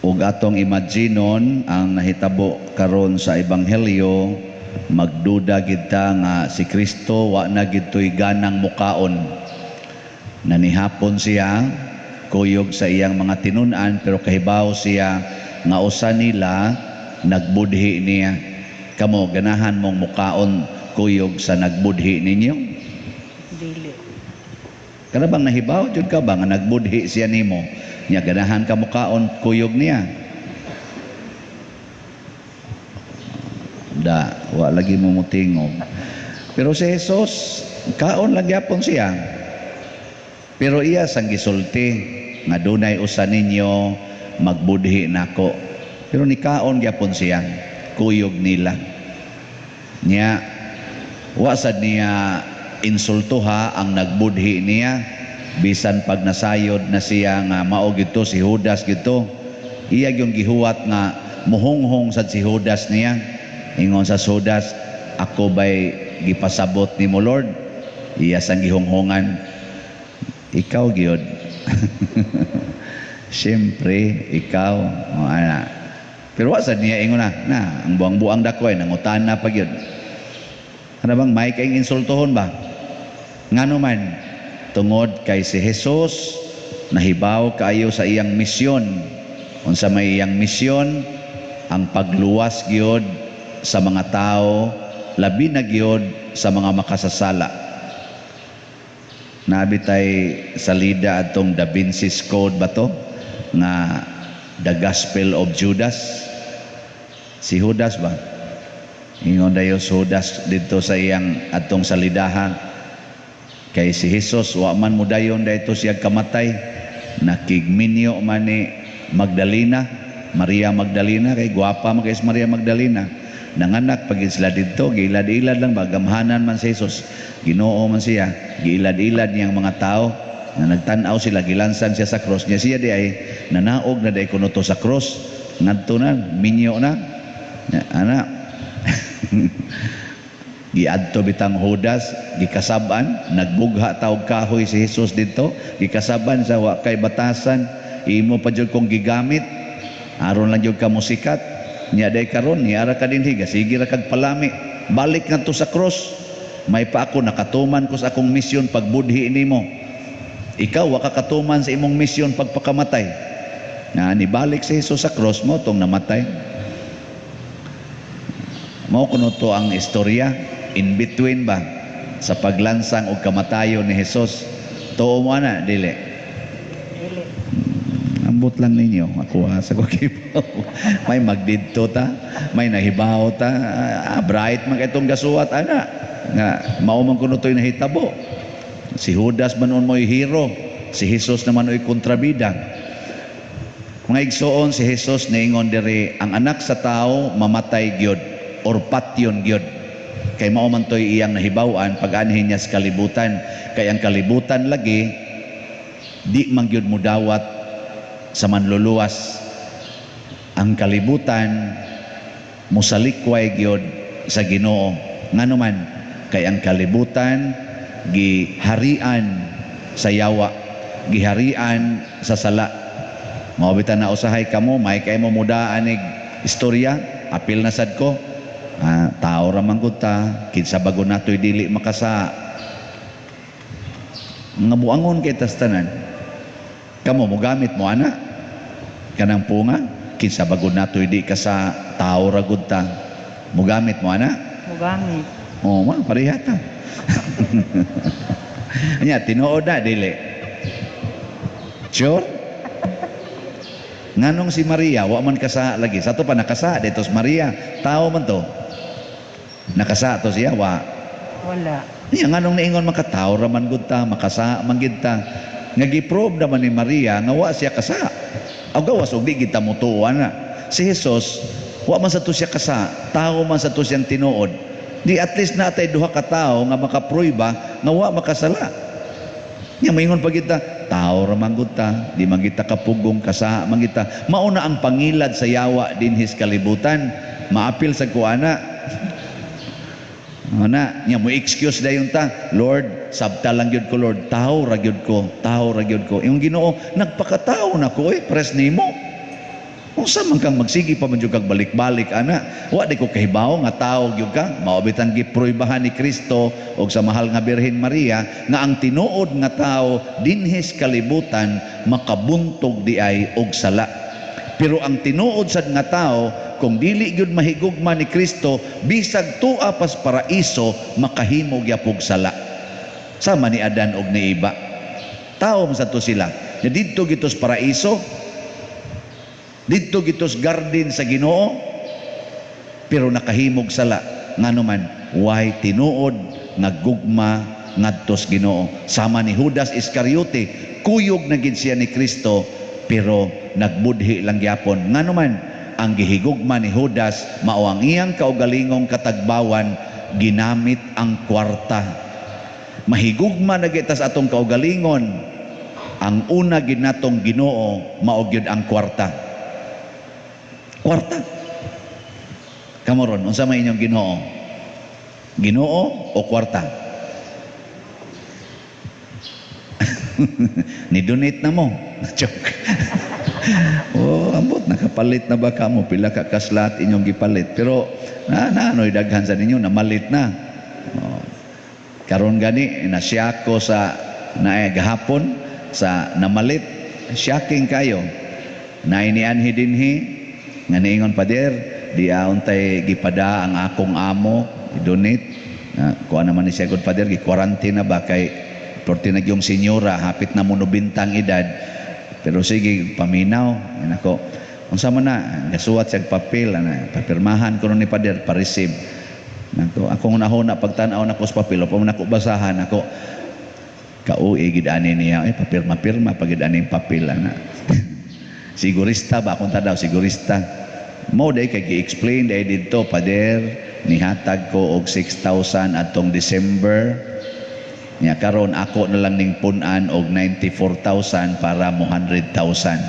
Ug atong imaginon ang nahitabo karon sa ebanghelyo, magduda gid ta nga si Kristo wa na gid to'y ganang mukaon. Nanihapon siya kuyog sa iyang mga tinun-an, pero kahibaw siya nga usa nila nagbudhi niya. Kamo, ganahan mong mukaon kuyog sa nagbudhi ninyo? Dili. Kana bang nahibaw jud ka ba nga nagbudhi siya nimo? Nya ganahan ka mukaon kuyog niya? Da, wa lagi mo mutingog. Pero si Jesus, kaon lang gyapon siya. Pero iya sang gisulti nga dunay usa ninyo magbudhi nako. Pero nikaon gyapon siya kuyog nila. Nya wa sad niya insultuha ang nagbudhi niya, bisan pag nasayod na siya nga mao gito si Judas gito. Iya gyung gihuwat nga muhunghong sad si Judas niya. Ingon sa Judas, "Ako bay gipasabot nimo, Lord?" Iya sang gihunghungan, "Ikaw gyud. Siyempre, ikaw." O, ana. Pero wa sad niya ingon na, na ang buang-buang dako ay nangutana pa gyud. Ano bang may kayong insultuhon ba? Ngano man, tungod kay si Jesus nahibaw kaayo sa iyang misyon. Unsa may iyang misyon? Ang pagluwas gyud sa mga tao, labi na gyud sa mga makasasala. Nabi tay salida atong Da Vinci's Code ba to? Nga The Gospel of Judas. Si Judas ba? Ingon dayo si Judas dito sa iyang atong salidaha. Kay si Jesus wa man mudayon dayto siya kamatay. Nakigminyo man ni Magdalena, Maria Magdalena, kay gwapa man kay si Maria Magdalena. Nanganak pag sila didto, giilad-ilad lang ba, gamhanan man si Jesus. Ginoo man siya, giilad-ilad niyang mga tao na nagtan-aw sila, gilansang siya sa cross niya. Siya di ay nanaog na di kuno to sa cross. Ngadto na, minyo na. Ya, ana. Giadto bitang Judas, gikasaban, nagbugha taog kahoy si Jesus didto, gikasaban sa wa kay batasan, imo pa jud kong gigamit, aron lang jud ka musikat. Nya day karon ni ara ka dinhi, sige ra kag palami. Balik ngadto sa cross. May pa ako nakatuman ko sa akong misyon pagbudhi nimo. Ikaw wa ka katuman sa imong misyon pagpakamatay. Na nibalik si Jesus sa cross mo tong namatay. Mao kuno to ang istorya in between ba sa paglansang og kamatayon ni Jesus. Tuo mo ana dili? Dili. Ambot lang ninyo, ako ha, sa kibaw. May magdidto ta, may nahibaw ta, bright man kay itong gasuwat ana. Nga mao man kuno to'y nahitabo. Si Judas man noon mo'y hero, si Jesus naman oy kontrabida. Mga igsoon, si Jesus niingon diri, ang anak sa tao mamatay gyud or patyon gyud. Kay mao man to'y iyang nahibaw-an pag-anhin niya sa kalibutan. Kay ang kalibutan lagi di man gyud mudawat sa manluluwas. Ang kalibutan musalikway gyud sa Ginoo. Ngano man, kay ang kalibutan giharian sa yawa, giharian sa sala. Mao bitan na usahay kamo may kay mo mudaan ig istorya, apil na sad ko. Tao ra man gud ta, kinsa bago natoy dili makasa. Mga buangon kay tas tanan. Kamo mogamit mo ana kanang punga, kinsa bago natoy di kasa, tao ra gud ta. Mogamit mo ana? Mugamit. Oh, ma pareha ta. Nya tinuod na dili? Sure? Nganong si Maria wa man kasa lagi? Sa to pa nakasa dito si Maria. Tao man to. Nakasa to siya wa? Wala. Nya nganong niingon makatao ra man gud ta, makasa man gid ta? Nga gi-prove naman ni Maria nga wa siya kasa. Aw gawas og di gid ta motuo na. Si Jesus wa man sa to siya kasa, tao man sa to siyang tinuod. Di at least natay duha ka tawo nga makaprueba nga wa makasala. Nya moingon pa kita, tao ra man gud ta, di man kita kapugong, kasa man kita. Mao na ang pangilad sa yawa dinhis kalibutan. Maapil sa kuana. Ana, nya mo excuse dayon ta, "Lord, sabta lang gyud ko, Lord, tao ra gyud ko, tao ra gyud ko." Yung Ginoo, nagpakatao na ko eh, pres nimo. Unsa man kang magsige pa man jud kag balik-balik ana? Wa di ko kahibaw nga tao gyud ka. Mao bitang gipruibahan ni Kristo og sa mahal nga Birhen Maria nga ang tinuod nga tao dinhi sa kalibutan makabuntog di ay og sala. Pero ang tinuod sad nga tao, kung dili gyud mahigugma ni Kristo, bisag tua pas paraiso, makahimo gyapog sala. Sama ni Adan og ni Eva. Tao man sad to sila. Nya didto gito sa paraiso, didto gito sa garden sa Ginoo, pero nakahimog sala. Ngano man, way tinuod nga gugma ngadto sa Ginoo. Sama ni Judas Iscariote, kuyog na gid siya ni Kristo, pero nagbudhi lang gyapon. Ngano man, ang gihigugma ni Judas mao ang iyang kaugalingong katagbawan, ginamit ang kwarta. Mahigugma na kita sa atong kaugalingon, ang una gid natong Ginoo mao gyud ang kwarta. Kwarta. Kamo ron, unsa may inyong Ginoo? Ginoo o kwarta? Ni-donate na mo. Joke. Oh, ambot nakapalit na ba kamo? Pila ka kaslat inyong gipalit. Pero na na ano'y daghan sa ninyo namalit na. Oh. Karon gani nasiyako sa naay gahapon sa namalit, shocking kayo. Naay nianhi dinhi nga niingon, "Pader, di untay gipada ang akong amo, i-donate." Na, kuha naman ni siya, "Good Father, gi-quarantine na ba kay porti na yung senyora, hapit na mo 90 ang edad." Pero sige, paminaw. Yan ako. Unsa man na, gasuwat siya papel, ana, papirmahan ko ni Pader, pa-receive. Nako, akong nahuna pagtan-aw nako sa papel, o pa man ako basahan ako. Kauwi gid ani niya, eh, papirma-pirma pag gid ani papel ana. Sigurista ba akong tadaw, sigurista. Mo day kay gi-explain day didto, "Pader, nihatag ko og 6,000 atong December. Nya karon ako na lang ning pun-an og 94,000 para mo 100,000.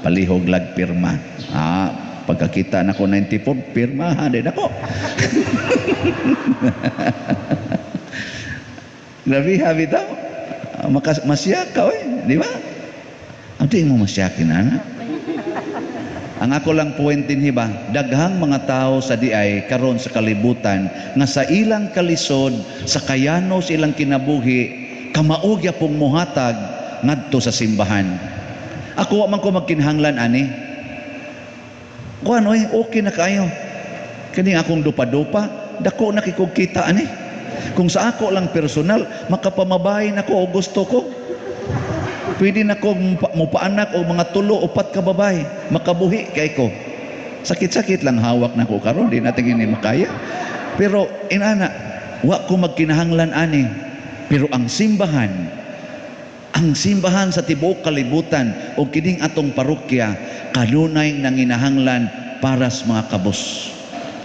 Palihog lag pirma." Ah, pagkakita nako 94, pirma din ako. Grabe ha bitaw. Makas masyak ka oy, di ba? Ang di mo masyakin ana. Ang ako lang point din ba, daghang mga tao sa diay karon sa kalibutan nga sa ilang kalisod, sa kayano sa ilang kinabuhi, kamao gyapong muhatag ngadto sa simbahan. Ako wa man ko magkinahanglan ani. Kuan oy, okay na kaayo. Kani akong dupa-dupa, dako na kay kog kita ani. Kung sa ako lang personal, makapamabay na ko o gusto ko. Pwede na ko mupaanak o mga tulo, upat ka babae, makabuhi kay ko. Sakit-sakit lang hawak na ko karon, di natin ini makaya. Pero inana, wa ko magkinahanglan ani. Pero ang simbahan sa tibuok kalibutan o kining atong parokya kanunay nanginahanglan para sa mga kabus.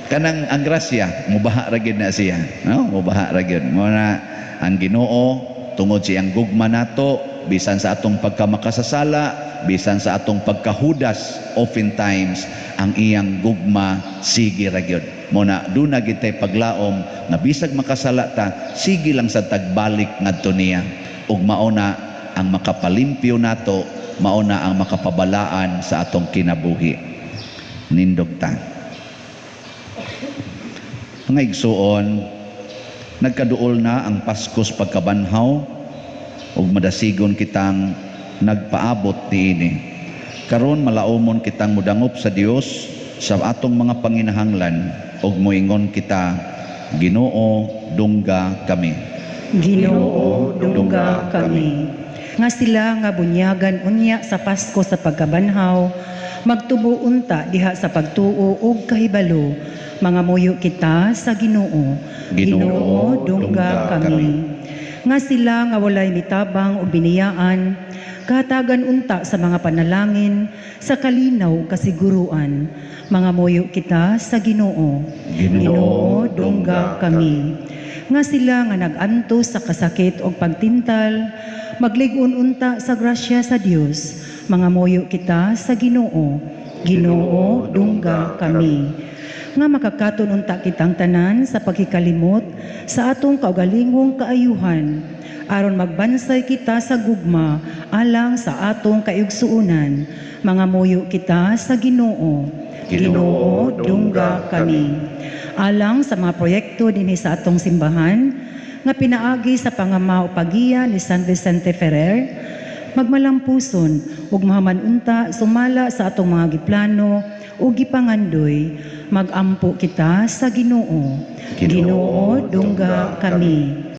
Kanang ang grasya, mubaha ra gyud na siya, no? Mubaha ra gyud. Mo na ang Ginoo tungod siyang gugma nato, bisan sa atong pagkamakasasala, bisan sa atong pagkahudas, oftentimes ang iyang gugma sige ra gyud. Mo na duna gyud tay paglaom nga bisag makasala ta, sige lang sa tagbalik ngadto niya. Ug mao na ang makapalimpyo nato, mao na ang makapabalaan sa atong kinabuhi. Nindog ta. Mga igsuon, nagkaduol na ang Paskos pagkabanhaw ug madasigon kitang nagpaabot niini. Karon malaumon kitang mudangop sa Dios sa atong mga panginahanglan ug moingon kita, Ginoo, dungga kami. Ginoo, dungga kami. Nga sila nga bunyagan unya sa Pasko sa pagkabanhaw, magtubo unta diha sa pagtuo ug kahibalo. Mangamuyo kita sa Ginoo. Ginoo, dungga dungga kami. kami. Nga sila nga walay mitabang o biniyaan, kahatagan unta sa mga panalangin, sa kalinaw kasiguruan. Mangamuyo kita sa Ginoo. Ginoo, dungga kami. Nga sila nga nag-antos sa kasakit og pagtintal, maglig-on unta sa grasya sa Dios. Mangamuyo kita sa Ginoo. Ginoo, dungga kami. Nga makakaton unta kitang tanan sa pagkikalimot sa atong kaugalingong kaayuhan. Aron magbansay kita sa gugma alang sa atong kaigsuonan. Mangamuyo kita sa Ginoo. Ginoo, dungga kami. Alang sa mga proyekto dinhi sa atong simbahan nga pinaagi sa pangama o pagiya ni San Vicente Ferrer, magmalampuson ug mahuman unta sumala sa atong mga giplano ug gipangandoy, magampo kita sa Ginoo. Ginoo, Ginoo, dungga kami.